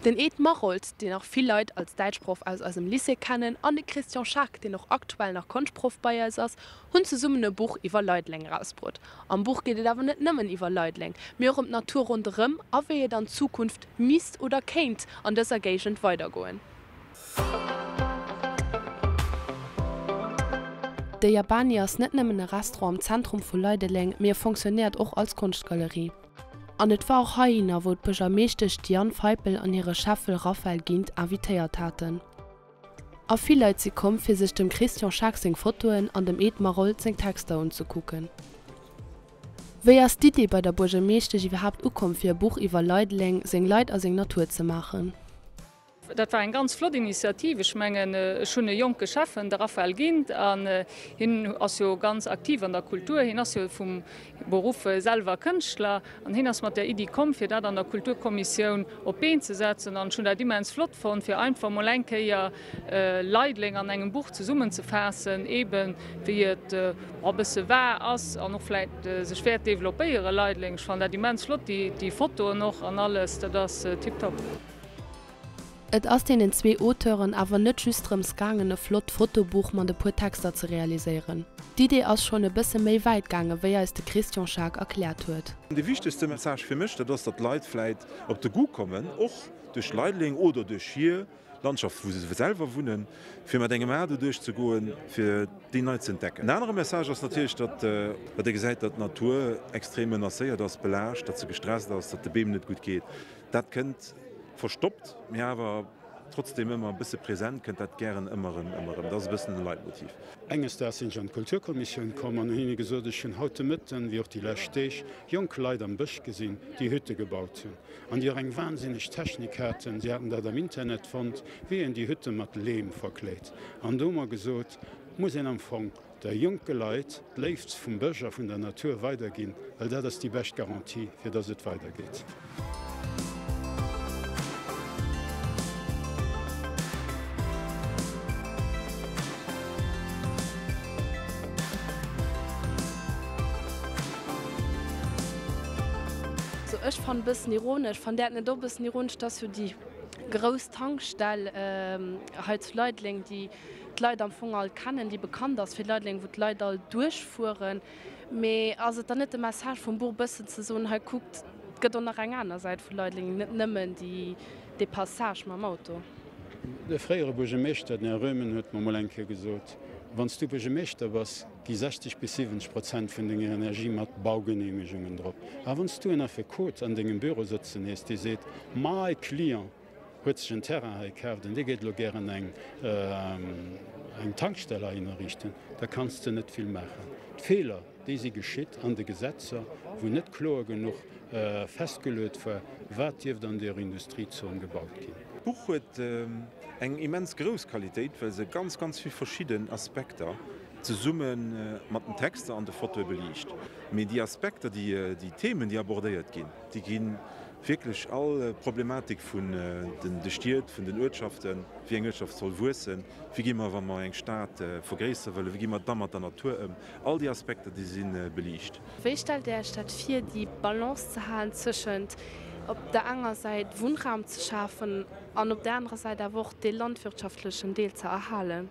Den Ed Maroldt, deen och vill Leit als Däitschproff aus eisem Lycée kennen, an de Christian Schaack, deen och aktuell nach Konschtproff bei eis ass, hunn zesummen e Buch iwwer Leideleng erausbruet. Am Buch geet et awer net nëmmen iwwer Leideleng, mee och ëm d'Natur ronderëm a wéi et an Zukunft misst oder kéint an dëser Géigend weidergoen. De Yabani ass net nëmmen e Restaurant am Zentrum vu Leideleng, mee e fonctionnéiert och als Konschtgalerie. An et war och heihinner, wou d'Buergermeeschtesch Diane Feipel an hire Schäffel Raphaël Gindt invitéiert haten. A vill Leit si komm, fir sech dem Christian Schaack seng Fotoen an dem Ed Maroldt seng Texter unzekucken. Wéi ass d'Idee bei der Buergermeeschtesch iwwerhaapt ukomm, fir e Buch iwwer Leideleng, seng Leit a seng Natur ze maachen? Dat war eng ganz flott Initiativ. Ech mengen, ech hunn e jonke Schäffen, de Raphaël Gindt, an hien ass jo ganz aktiv an der Kultur. Hien ass jo vum Beruff selwer Kënschtler an hien ass mat där Iddi komm, fir dat an der Kulturkommissioun op d'Been ze setzen. An ech hunn dat immens flott fonnt, fir einfach mol eng Kéier Leideleng an engem Buch zesummenzefaassen, eeben wéi et e bësse war, ass an och vläicht sech wäert developpéieren, Leideleng. Ech fannen dat immens flott, déi Fotoen och an alles, dat ass tiptop. Et ass deenen zwee Auteuren awer net just drëms gaangen e flott Fotobuch mat e puer Texter ze realiséieren. D'Idee ass schonn e bësse méi wäit gaange wéi eis de Christian Schaack erkläert huet. De wichtegste Message fir mech, dat ass, datt d'Leit vläit op de Goût kommen, och duerch Leideleng oder duerch hir Landschaft, wou se selwer wunnen, fir mat engem A doduerch ze goen, fir déi nei ze entdecken. En anere Message ass natierlech, datt ee gesäit, datt d'Natur extrem menacéiert ass, belaascht, datt se gestresst ass, datt de Beem net gutt geet. Dat kënnt verstoppt, mee awer trotzdem ëmmer e bësse präsent, kënnt dat gären ëmmer erëm, ëmmer erëm. Dat ass e bëssen de Leitmotiv. Enges Daags sinn ech an d'Kulturkommissioun komm an hunn hinne gesot, ech hunn haut de Mëtten, wéi och déi lescht Deeg, jonk Leit am Bësch gesinn, déi Hütte gebaut hunn an déi och eng wahnsinneg Technik haten. Si haten dat am Internet fonnt, wéi een déi Hütte mat Leem verkleet. An do hu mer gesot, muss een am Fong der jonke Leit d'Léift vum Bësch a vun der Natur weiderginn, well dat ass déi bescht Garantie, fir dass et weidergeet. So ech fannen bëssen ironesch, fannt där et net och bëssen ironesch, dass jo déi grouss Tankstell hei zu Leideleng, déi d'Leit am Fong all kennen, déi bekannt ass fir Leideleng, wou d'Leit all duerchfueren. Mee ass et dann net de Message vum Buch bëssen ze soen, hei kuckt, et gëtt och nach eng aner Säit vu Leideleng, net nëmmen déi, dee Passage mam Auto? De fréiere Buergermeeschter, den Här Roemen, huet mer mol eng Kéier gesot, Wann s du Buergermeeschter bass, gi 60 bis 70 Prozent vun denger Energie mat Baugeneemegungen drop. A wann s du en Affekot an dengem Büro sëtzen hues, dee seet, Mai Client huet sech en Terrain hei kaaft an dee gétt elo gären eng eng Tankstell heihinner riichten, da kanns de net vill maachen. D'Feeler, déi si geschitt an de Gesetzer, wou net kloer genuch festgeluet war, wat dierft an deer Industriezon gebaut ginn. D'Buch huet eng immens grouss Qualitéit, well se ganz, ganz vill verschidden Aspekter zesumme mat den Texter an de Fotoe beliicht. Mee déi Aspekter, déi Themen, déi abordéiert ginn, déi gi wierklech all Problematik vun de Stied, vun den Uertschaften, wéi eng Uertschaft soll wuessen, wéi gi mer, wa mer eng Stad vergréissere wëllen, wéi gi mer da mat der Natur ëm, all déi Aspekter, déi si beliicht. Wéi stellt Dir Iech dat vir, déi Balance ze halen tëschent op der enger Säit Wunnraum ze schafen an op der anerer Säit awer och dee landwirtschaftlechen Deel ze erhalen?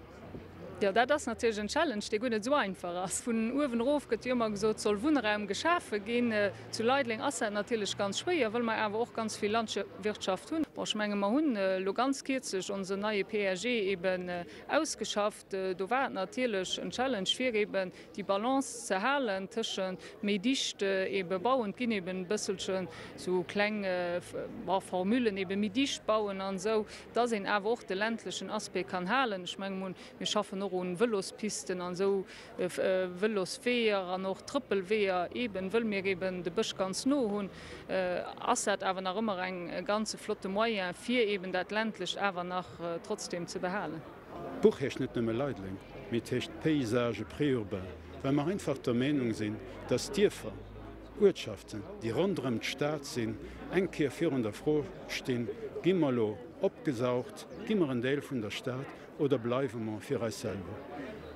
Jo, dat ass natierlech en Challenge, dee guer net esou einfach ass. Vun uewen erof gëtt jo ëmmer gesot, et soll Wunnraum geschafe ginn. Zu Leideleng ass dat natierlech ganz schwéier, wëll mer awer och ganz vill Landwirtschaft hunn. Bon, ech menge mer hunn elo ganz kierzlech onsen neie PAG eben ausgeschafft. Do war et natierlech en Challenge, fir eben déi Balance ze halen tëschent méi dicht ebe bauen, et ginn eben e bësselchen esou kleng Formulen, ebe méi dicht bauen an esou, dass een awer och de ländlechen Aspect kann halen. Ech menge mol, mir schaffen och un Vëlospisten an esou, Vëlosweeër an och Trëppelweeër, eben wëll mir eben de Bësch ganz no hunn, ass dat awer nach ëmmer eng ganze flotte Moyen, fir eben dat Ländlecht awer nach trotzdem ze behalen. D'Buch heescht net nëmme Leideleng, mee et heescht Paysages préurbains, well mer einfach der Meenung sinn, dass d'Dierfer, Uertschaften, déi ronderëm d'Stad sinn, eng Kéier virun der Fro stinn, Gi mer elo opgesaugt, gi mer en Deel vun der Stad oder bleiwe mer fir eis selwer?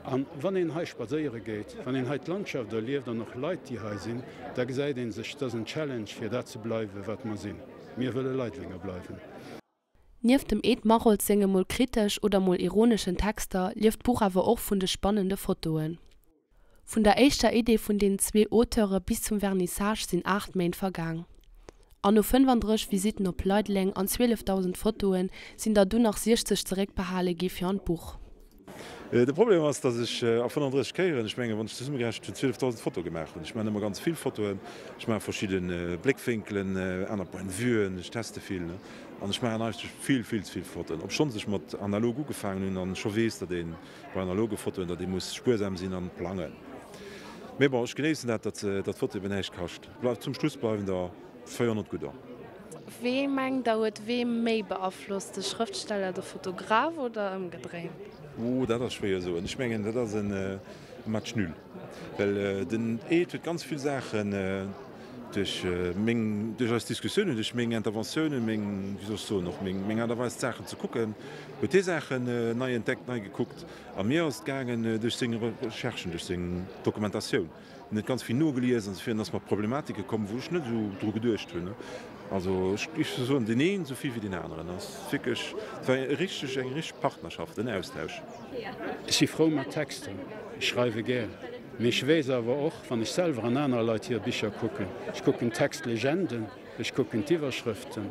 A wann een hei spadséiere geet, wann een hei d'Landschaft erlieft an och Leit, déi hei sinn, da gesäit ee sech, et ass en Challenge, fir dat ze bleiwen, wat mer sinn. Mir wëlle Leidlenger bleiwen. Nieft dem Ed Maroldt senge mol kritesch oder mol ironeschen Texter lieft d'Buch awer och vun de spannende Fotoen. Vun der éischter Idee vun deenen zwee Auteure bis zum Vernissage sinn 8 Méint vergaang. An no 35 Visitten op Leideleng an 12.000 Fotoe sinn der dunn nach 60 zeréckbehale gi fir an d'Buch. De Problem ass, datt ech a 35 Kéieren, ech mengen, wann ech zesummegerechent hunn, 12.000 Fotoe gemaach hunn. Ech maachen ëmmer ganz vill Fotoen, ech maache verschidde Bléckwénkelen, aner Point de vuen, ech teste vill an ech maachen eigentlech vill, vill ze vill Fotoen. Obschonns ech mat analog ugefaangen hunn an scho weess, datt ee bei analoge Fotoen, datt ee muss spuersam sinn an plangen. Mee bon, ech genéissen dat, datt d'Foto eben näischt kascht. Zum Schluss bleiwen der 400 gudder. Wee mengt der huet wee méi beaflosst, de Schrëftsteller de Fotograf oder ëmgedréint? Oh, dat ass schwéier soen. Ech mengen dat ass e Match nul, well den Ed huet ganz vill Saachen duerch meng, duerch eis Diskussiounen, duerch meng Interventiounen, meng, wéi soll ech soen, och meng, meng Aart a Weis d'Saachen ze kucken, huet hie Saachen nei entdeckt, nei gekuckt. A mir ass et gaangen duerch seng Recherchen, duerch seng Dokumentatioun. Hun et ganz vill nogelies an esou virun ass mer Problematike komm wou ech net esou dru geduecht hunn. Also ech géif sou soen deen een esou vill wéi deen aneren. Ass wierklech, et war e richteg, eng richteg Partnerschaft, en Austausch. Ech si frou mat Texter, ech schreiwe gär, mee ech weess awer och, wann ech selwer an aner Leit hir Bicher kucken, ech kucken d'Textlegenden, Ech kucken d'Iwwerschrëften,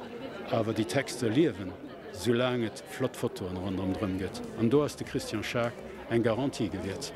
awer déi Texter liewen, soulaang et flott Fotoen ronderëm gëtt. An do ass de Christian Schaack eng Garantie gewiert.